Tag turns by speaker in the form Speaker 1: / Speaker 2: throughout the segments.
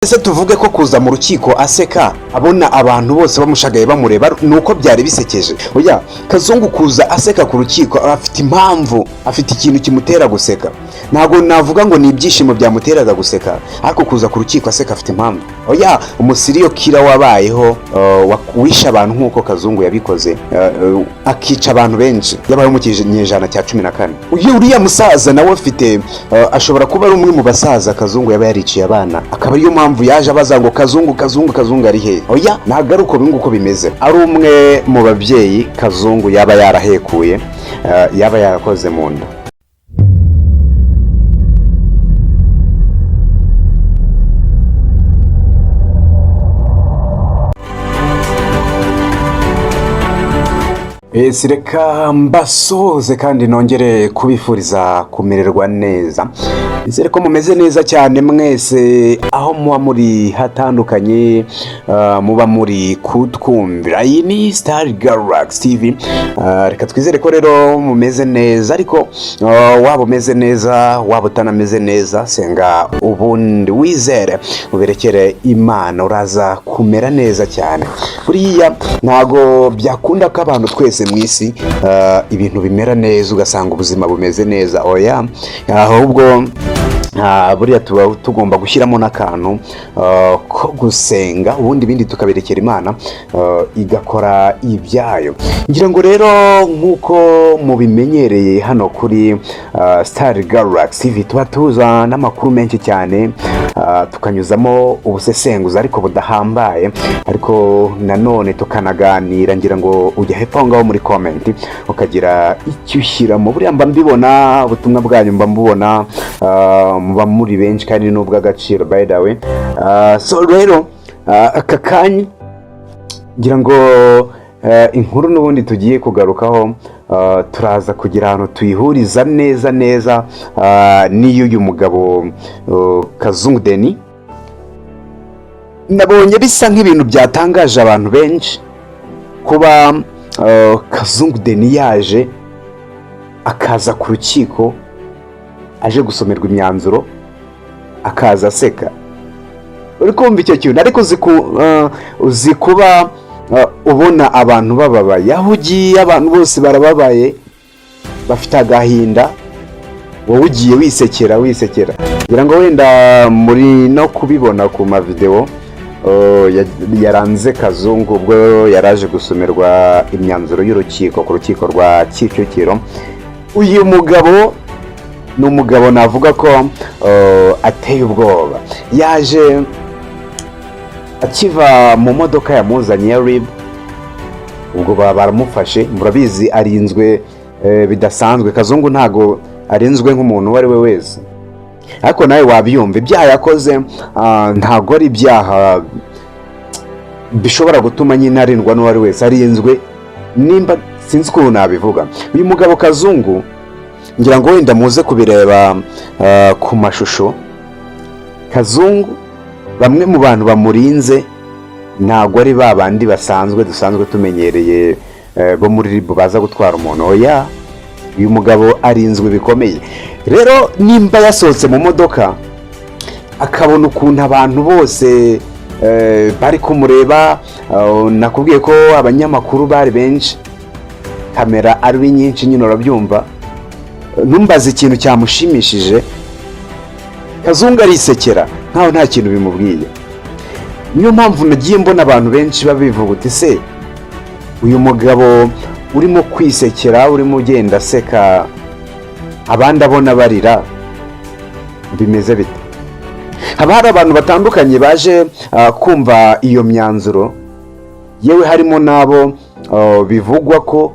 Speaker 1: Ese tuvuge ko kuza mu rukiko aseka, abona abantu bose bamushagaye bamureba, ni uko byari bisekeje? Oya, Kazungu kuza aseka ku rukiko afite impamvu, afite ikintu kimutera guseka. Ntabwo navuga ngo ni ibyishimo byamuteraga guseka, ariko kuza ku rukiko aseka afite impamvu. Oya, umu serial killer wabayeho, wishe abantu nk'uko Kazungu yabikoze, akica abantu benshi, yabayeho mu kinyejana cya 14. Uyu uriya musaza nawe afite, ashobora kuba ari umwe mu basaza Kazungu yaba yariciye abana, akaba ariyo mpamvu yaje abaza ngo: "Kazungu, Kazungu, Kazungu ari he?" Oya, ntabwo ari uko nguko bimeze. Ari umwe mu babyeyi Kazungu yaba yarahekuye, yaba yarakoze mu nda. Esi, reka mbasoze kandi nongere kubifuriza kumererwa neza. Nizere ko mumeze neza cyane mwese aho muba muri hatandukanye, muba muri kutwumvira. Iyi ni Star Galaxy TV. Reka twizere ko rero mumeze neza, ariko waba umeze neza, waba utanameze neza, senga ubundi wizere, uberekere Imana, uraza kumera neza cyane. Buriya ntago byakunda ko abantu twese mu isi ibintu bimera neza, ugasanga ubuzima bumeze neza. Oya, ahubwo buriya tuba tugomba gushyiramo n'akantu ko gusenga, ubundi ibindi tukaberekera Imana, igakora ibyayo. Ngira ngo rero nk'uko mubimenyereye hano kuri Star Galaxy TV, tuba tuza n'amakuru menshi cyane, tukanyuzamo ubusesenguzi ariko budahambaye, ariko nanone tukanaganira. Ngira ngo ujya hepfo aho ngaho muri comment ukagira icyo ushyiramo. Buriya mba mbibona, ubutumwa bwanyu mba mbubona, muba muri benshi kandi ni ubw'agaciro, by the way. So rero, aka kanya ngira ngo inkuru n'ubundi tugiye kugarukaho, turaza kugira ahantu tuyihuriza neza neza n'iy'uyu mugabo Kazungu Denis. Nabonye bisa nk'ibintu byatangaje abantu benshi kuba Kazungu Denis yaje, akaza ku rukiko aje gusomerwa imyanzuro, akaza aseka. Uri kumva icyo kintu? Ariko uzi kuba ubona abantu bababaye, aho ugiye abantu bose barababaye, bafite agahinda, wowe ugiye wisekera wisekera. Ngira ngo wenda muri no kubibona ku mavidewo yaranze Kazungu ubwo yaraje gusomerwa imyanzuro y'urukiko ku rukiko rwa Kicukiro. Uyu mugabo ni umugabo navuga ko ateye ubwoba. Yaje akiva mu modoka yamuzanye ya RIB, ubwo baba baramufashe. Murabizi, arinzwe bidasanzwe. Kazungu ntago arinzwe nk'umuntu uwo ari we wese, ariko nawe wabyumva, ibyaha yakoze ntago ari ibyaha bishobora gutuma nyine arindwa n'uwo ari wese. Arinzwe nimba sinzi ukuntu nabivuga. Uyu mugabo Kazungu, ngira ngo wenda muze kubireba ku mashusho, Kazungu bamwe mu bantu bamurinze ntabwo ari ba bandi basanzwe dusanzwe tumenyereye, bo muri RIB baza gutwara umuntu. Oya, uyu mugabo arinzwe bikomeye. Rero nimba yasohotse mu modoka akabona ukuntu abantu bose bari kumureba, nakubwiye ko abanyamakuru bari benshi, kamera ari nyinshi nyine, urabyumva. Ntumbaze ikintu cyamushimishije, Kazungu arisekera nkaho nta kintu bimubwiye. Niyo mpamvu nagiye mbona abantu benshi babivuga uti: "Se uyu mugabo urimo kwisekera, urimo ugenda aseka, abandi abona barira, bimeze bite?" Haba hari abantu batandukanye baje kumva iyo myanzuro, yewe harimo n'abo bivugwa ko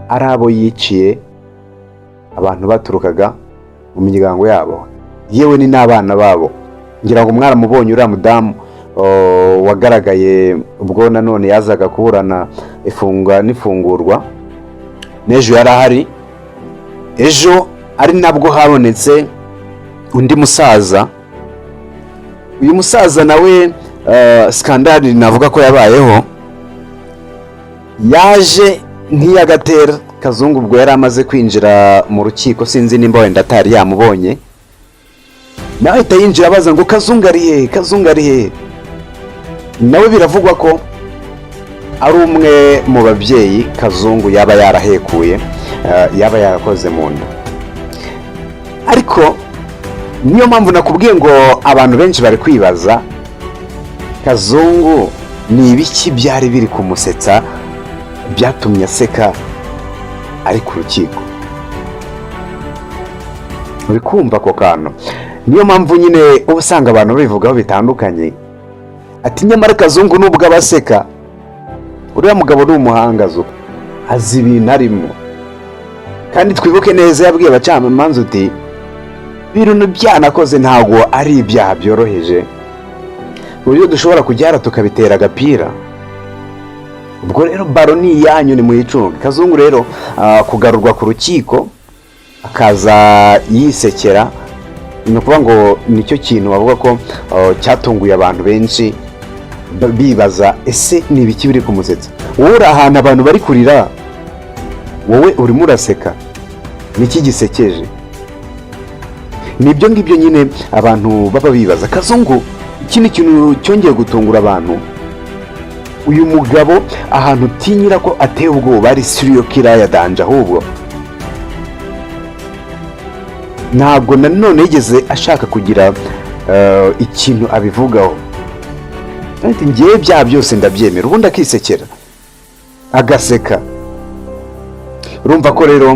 Speaker 1: ari abo yiciye abantu baturukaga mu miryango yabo, yewe ni n'abana babo. Ngira ngo mwaramubonye uriya mudamu wagaragaye ubwo nanone yazaga kuburana ifunga n'ifungurwa. N'ejo yari ahari. Ejo ari nabwo habonetse undi musaza. Uyu musaza nawe, scandale navuga ko yabayeho, yaje nk'iyagatera Kazungu ubwo yari amaze kwinjira mu rukiko. Sinzi nimba wenda atari yamubonye. Nawe ahita yinjira abaza ngo: "Kazungu ari hehe? Kazungu ari hehe?" Nawe biravugwa ko ari umwe mu babyeyi Kazungu yaba yarahekuye, yaba yarakoze mu nda. Ariko niyo mpamvu nakubwiye ngo abantu benshi bari kwibaza: Kazungu ni ibiki byari biri kumusetsa byatumye aseka ari ku rukiko? Uri kumva ako kantu? Niyo mpamvu nyine uba usanga abantu babivugaho bitandukanye, ati: "Nyamara Kazungu nubwo aba aseka, uriya mugabo ni umuhanga, azi ibintu arimo." Kandi twibuke neza, yabwiye abacamanza uti: "Ibintu byanakoze ntabwo ari ibyaha byoroheje ku buryo dushobora kujyara tukabitera agapira. Ubwo rero baro ni iyanyu, ni muyicunge." Kazungu rero kugarurwa ku rukiko akaza yisekera, ni ukuvuga ngo nicyo kintu bavuga ko cyatunguye abantu benshi, bibaza: ese ni ibiki biri kumusetsa? Wowe uri ahantu abantu bari kurira, wowe urimo uraseka, niki gisekeje? Ni ibyo ngibyo nyine abantu baba bibaza. Kazungu, ikindi kintu cyongeye gutungura abantu, uyu mugabo ahantu utinyira ko ateye ubwoba, ari serial killer ya danger, ahubwo ntabwo nanone yigeze ashaka kugira ikintu abivugaho. Ati: "Ngewe byaha byose ndabyemera." Ubundi akisekera, agaseka. Urumva ko rero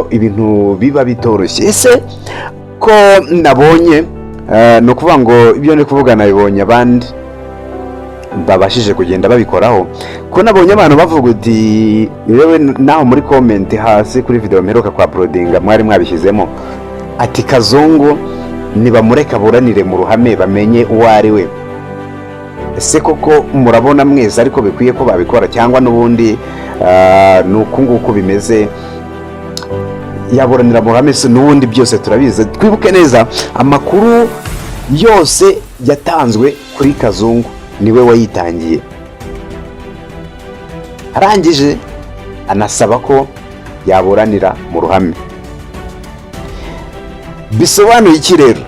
Speaker 1: ibintu biba bitoroshye. Ese ko nabonye, ni ukuvuga ngo ibyo ndi kuvuga nabibonye abandi babashije kugenda babikoraho, ko nabonye abantu bavuga uti, yewe naho muri comment hasi kuri video mperuka kwa uploadinga mwari mwabishyizemo, ati: "Kazungu nibamureka aburanire mu ruhame, bamenye uwo ari we." Ese koko murabona mwese ariko bikwiye ko babikora, cyangwa n'ubundi ni uku nguku bimeze, yaburanira mu ruhame se n'ubundi byose turabizi? Twibuke neza, amakuru yose yatanzwe kuri Kazungu niwe wayitangiye, arangije anasaba ko yaburanira mu ruhame. Bisobanuye iki rero?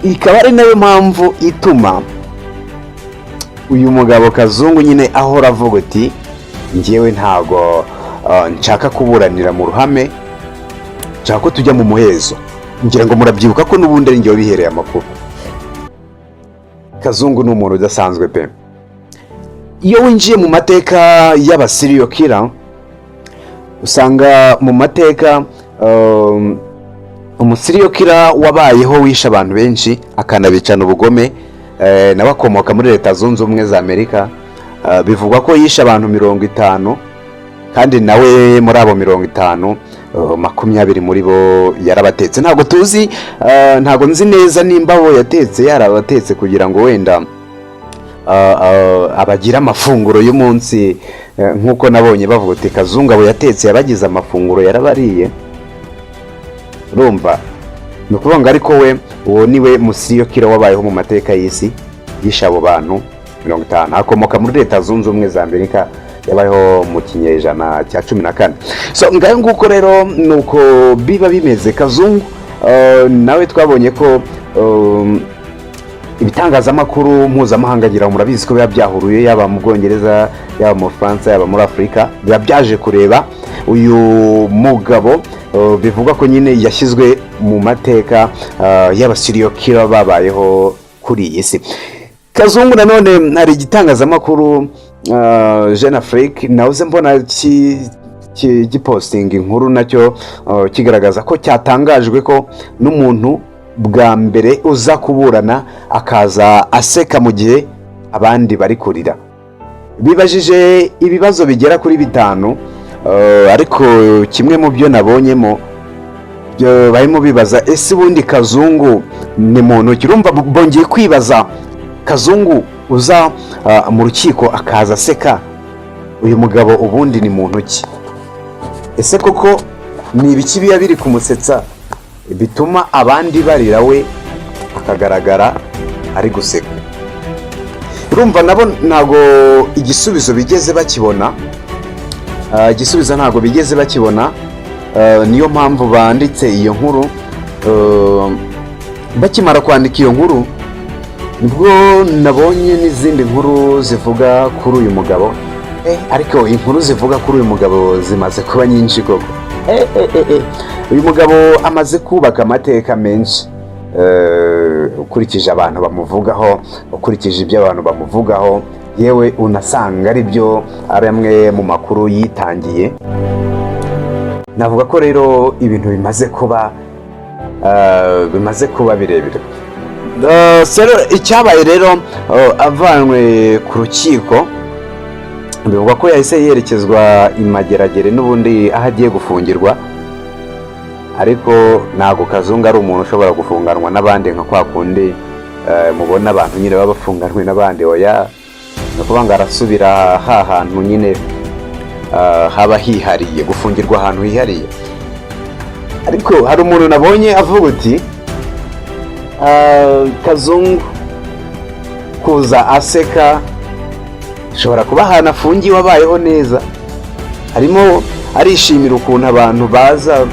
Speaker 1: Ikaba ari nayo mpamvu ituma uyu mugabo Kazungu nyine ahora avuga uti: "Ngewe ntabwo nshaka kuburanira mu ruhame, nshaka ko tujya mu muhezo." Ngira ngo murabyibuka ko n'ubundi ari ngewe bihereye amakuru. Kazungu ni umuntu udasanzwe pe. Iyo winjiye mu mateka y'aba serial killer, usanga mu mateka umu serial killer wabayeho wishe abantu benshi akanabicana ubugome, nawe akomoka muri Leta Zunze Ubumwe za Amerika. Bivugwa ko yishe abantu 50, kandi nawe muri abo 50, 20 muri bo yarabatetse. Ntabwo tuzi, ntabwo nzi neza nimba abo yatetse yarabatetse kugira ngo wenda abagire amafunguro y'umunsi, nk'uko nabonye bavuga uti: "Kazungu abo yatetse yabagize amafunguro, yarabariye." Urumva, ni ukuvuga ngo ariko we, uwo ni we mu serial killer wabayeho mu mateka y'isi yishe abo bantu 50. Akomoka muri Leta Zunze Ubumwe za Amerika, yabayeho mu kinyejana cya 14. So ngayo nguko rero, ni uko biba bimeze. Kazungu nawe twabonye ko ibitangazamakuru mpuzamahanga, ngira ngo murabizi ko biba byahuruye, yaba mu Bwongereza, yaba mu Bufaransa, yaba muri Afurika, biba byaje kureba uyu mugabo. Bivugwa ko nyine yashyizwe mu mateka y'aba serial killer babayeho kuri iyi si. Kazungu nanone hari igitangazamakuru Jeune Afrique nawe mbona gipostinga inkuru, nacyo kigaragaza ko cyatangajwe ko n'umuntu bwa mbere uza kuburana akaza aseka mu gihe abandi bari kurira. Bibajije ibibazo bigera kuri bitanu, ariko kimwe mu byo nabonyemo barimo bibaza: ese ubundi Kazungu ni muntu ki? Urumva bongeye kwibaza Kazungu uza mu rukiko akaza aseka, uyu mugabo ubundi ni muntu ki? Ese koko ni ibiki biba biri kumusetsa bituma abandi barira, we akagaragara ari guseka? Urumva nabo ntabwo igisubizo bigeze bakibona. Igisubizo ntabwo bigeze bakibona. Niyo mpamvu banditse iyo nkuru. Bakimara kwandika iyo nkuru, nibwo nabonye n'izindi nkuru zivuga kuri uyu mugabo. Ariko inkuru zivuga kuri uyu mugabo zimaze kuba nyinshi koko. Uyu mugabo amaze kubaka amateka menshi. Ukurikije abantu bamuvugaho, ukurikije ibyo abantu bamuvugaho, yewe unasanga ari byo, ari amwe mu makuru yitangiye. Navuga ko rero ibintu bimaze kuba birebire. So rero, icyabaye rero, avanywe ku rukiko, bivugwa ko yahise yerekezwa i Mageragere n'ubundi aho agiye gufungirwa. Ariko ntabwo Kazungu ari umuntu ushobora gufunganwa n'abandi nka kwa kundi mubona abantu nyine baba bafunganwe n'abandi. Oya, ni ukuvuga ngo arasubira ha hantu nyine haba hihariye, gufungirwa ahantu hihariye. Ariko hari umuntu nabonye avuga uti: "Kazungu kuza aseka, ashobora kuba ahantu afungiwe abayeho neza, arimo arishimira ukuntu abantu baza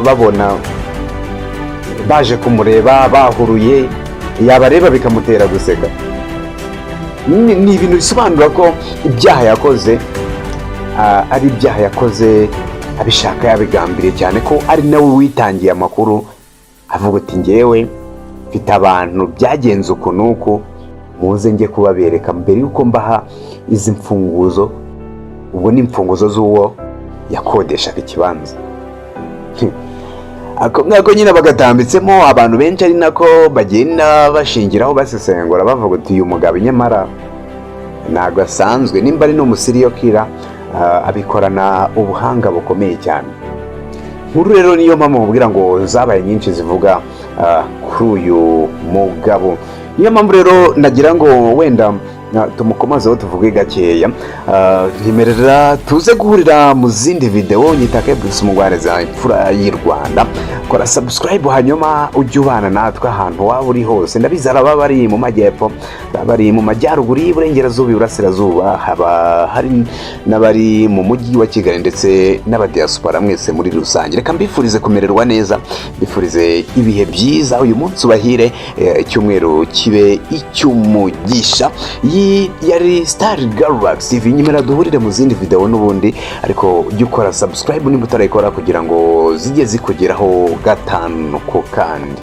Speaker 1: babona baje kumureba bahuruye, yabareba bikamutera guseka." Ni ibintu bisobanura ko ibyaha yakoze ari ibyaha yakoze abishaka, yabigambiriye, cyane ko ari nawe witangiye amakuru avuga uti: "Ngewe mfite abantu byagenze uku n'uku, muze njye kubabereka mbere y'uko mbaha izi mfunguzo." Ubwo ni imfunguzo z'uwo yakodeshaga ikibanza. Ako ngako nyine bagatambitsemo abantu benshi, ari nako bagenda bashingiraho basesengura, bavuga uti: "Uyu mugabo nyamara ntabwo asanzwe, nimba ari n'umu serial killer, abikorana ubuhanga bukomeye cyane." Nkuru rero niyo mpamvu mubwira ngo zabaye nyinshi zivuga kuri uyu mugabo. Niyo mpamvu rero nagira ngo wenda tumukomazeho, tuvuge gakeya. Ntimerera tuze guhurira mu zindi videwo. Nyitake Bruce Mugwaneza, imfura y'i Rwanda. Kora subscribe, hanyuma ujye ubana natwe ahantu waba uri hose. Ndabizi hari ababa bari mu majyepfo, bari mu majyaruguru, y'iburengerazuba, iburasirazuba, haba hari n'abari mu mujyi wa Kigali, ndetse n'abadiyasipora mwese muri rusange. Reka mbifurize kumererwa neza, mbifurize ibihe byiza, uyu munsi ubahire, icyumweru kibe icy'umugisha. Iyi yari Star Galaxy TV. Nyemera duhurire mu zindi videwo n'ubundi, ariko ujye ukora subscribe niba utarayikora, kugira ngo zijye zikugeraho gatanu ku kandi.